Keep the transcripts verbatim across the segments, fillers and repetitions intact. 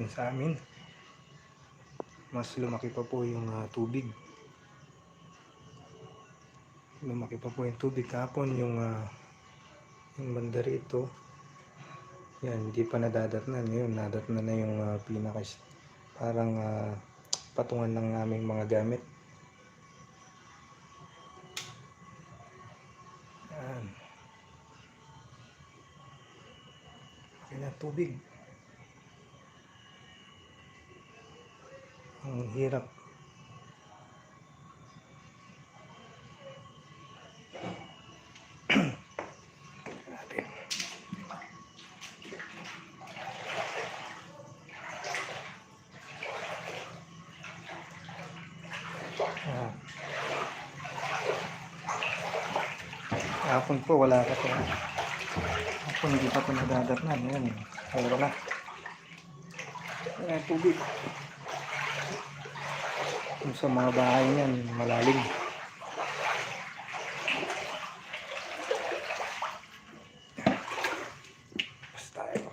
Sa amin, mas lumaki pa po yung, ah, tubig. Lumaki pa po yung tubig kahapon, yung, ah, yung banda rito. Yan, hindi pa nadadatnan. Ngayon, nadatnan na yung, ah, pinaka-, parang, ah, patungan ng aming mga gamit. Yan. Laki na tubig. Ang hirap. Ah. Kahapon po, wala pa po. Kahapon, hindi pa po nadadatnan. Ngayon, meron na. Ayan, tubig. Yung sa mga bahay niyan, malalim. Basta, eh.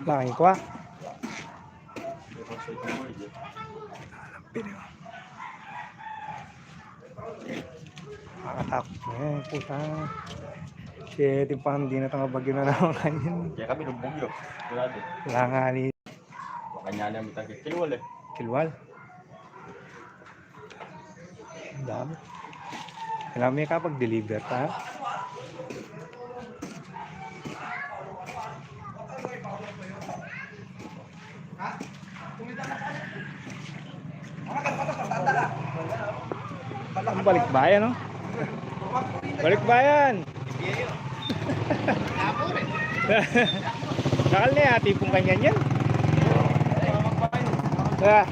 Langit ko, ah. Alam, pili mo. Nakakatakot. Eh, puta. Siya, di pa, hindi na tanga bagyo na naman kanyan. Kaya kami, nung bagyo. Wala din. Wala nga ni Kanya na mitang kilwal eh. Kilwal. Ang dami. Kailangan may kapag-deliver pa. Ang balikbayan, no? Balikbayan. Nakal na yati pung kanyan yan. Ah.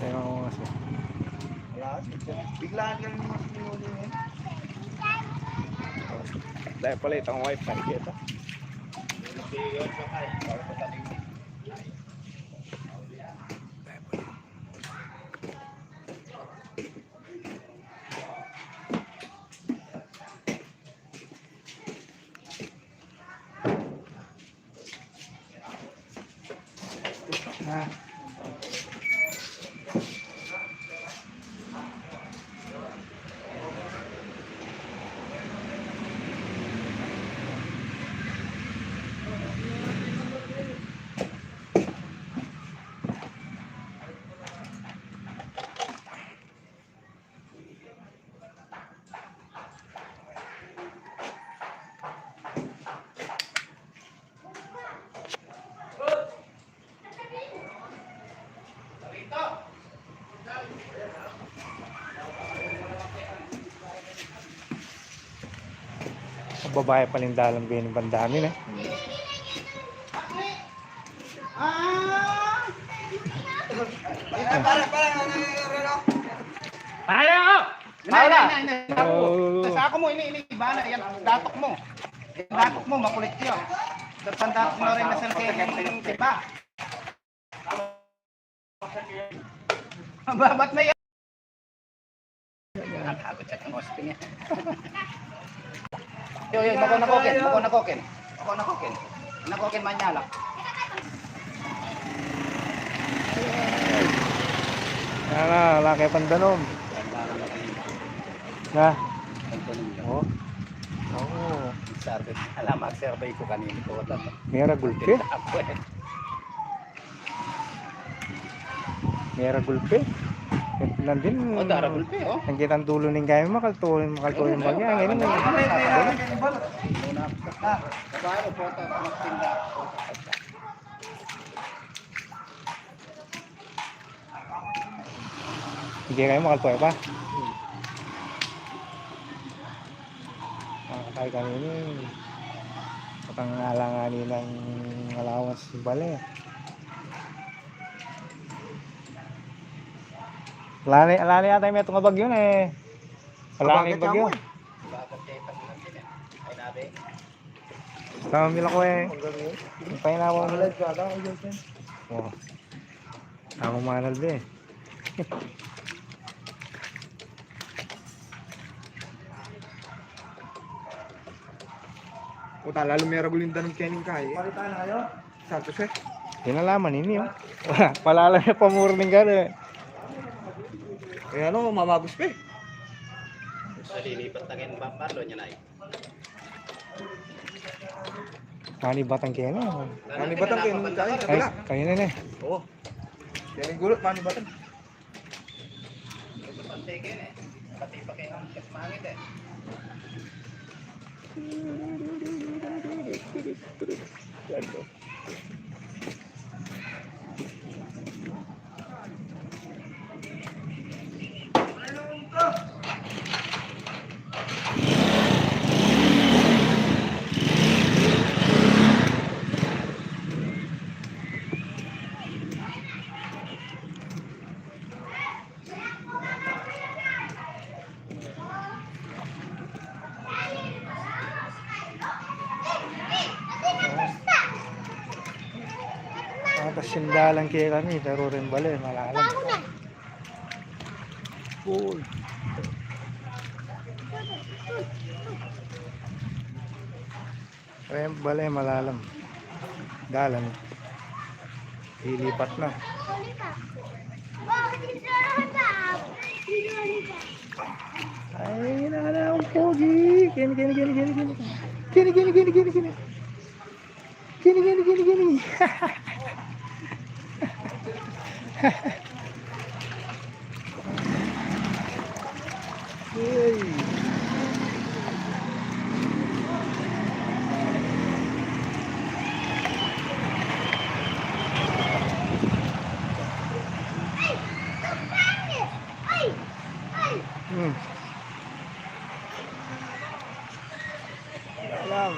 Tayo mga kasi. Biglaan lang yung mas pinuli mo. Dahil pala itang wifi kita. Ang babae pala yung dalang bini bandami na. Ah! Para, para, ano, ano, ano? Para ako! Hindi, hindi, hindi, hindi. Sako mo. Oh. Sako mo, ini, ini, iba na. Yan, datok mo. Yan, datok mo, makulit yun. Dapat datok mo rin na sa kaya yung timba. Ang babat na yan. Nakatakot siya ng hosting yan. Yo, yo, bako na koken, bako na koken. Bako na koken. Na koken manyalak. Yan na, laki pandanom. Na? Pandanom yan. Oh. Oh. Survey. Ala, mag-survey ku kanini ku. Mera gulpi? Ako eh. Mera gulpi. Nandin. Oh, dara gulpi, oh. Nang kitang dulo ning gaya, makaltulo, makaltulo yung bagya. Ngayon, hindi kayo makaltulo pa. Makakatay kami ni. Patang alangan ng allowance ni bale. Ala na, ala na yata metung a bagyu ne. Ala na bagyu. Tama, mila ko e. Ang galing. Ang painawa. Ang galing, gala, ang galing. Oh. Tama, manal de. Puta, lalu meragul ing danum keni kaya. Santos e. Yan ang laman ini, oh. Palalam ya pamurning ka na. E, ano, mamagus pa e. Sa lilipat na kayo ng bambarlo niya na e. Manibatan kaya na. Manibatan kaya na. Ay, kaya na na e. Oo. Yan ang gulut, manibatan. Atas ing dalan kekami, pero ring bale malalam. Uy. Ring bale malalam. Dalan. Lilipat na. Ay, nana, ang pogi. Kini, kini, kini, kini, kini. Kini, kini, kini, kini, kini. Kini, kini, kini, kini. Hey. Hmm. Alam.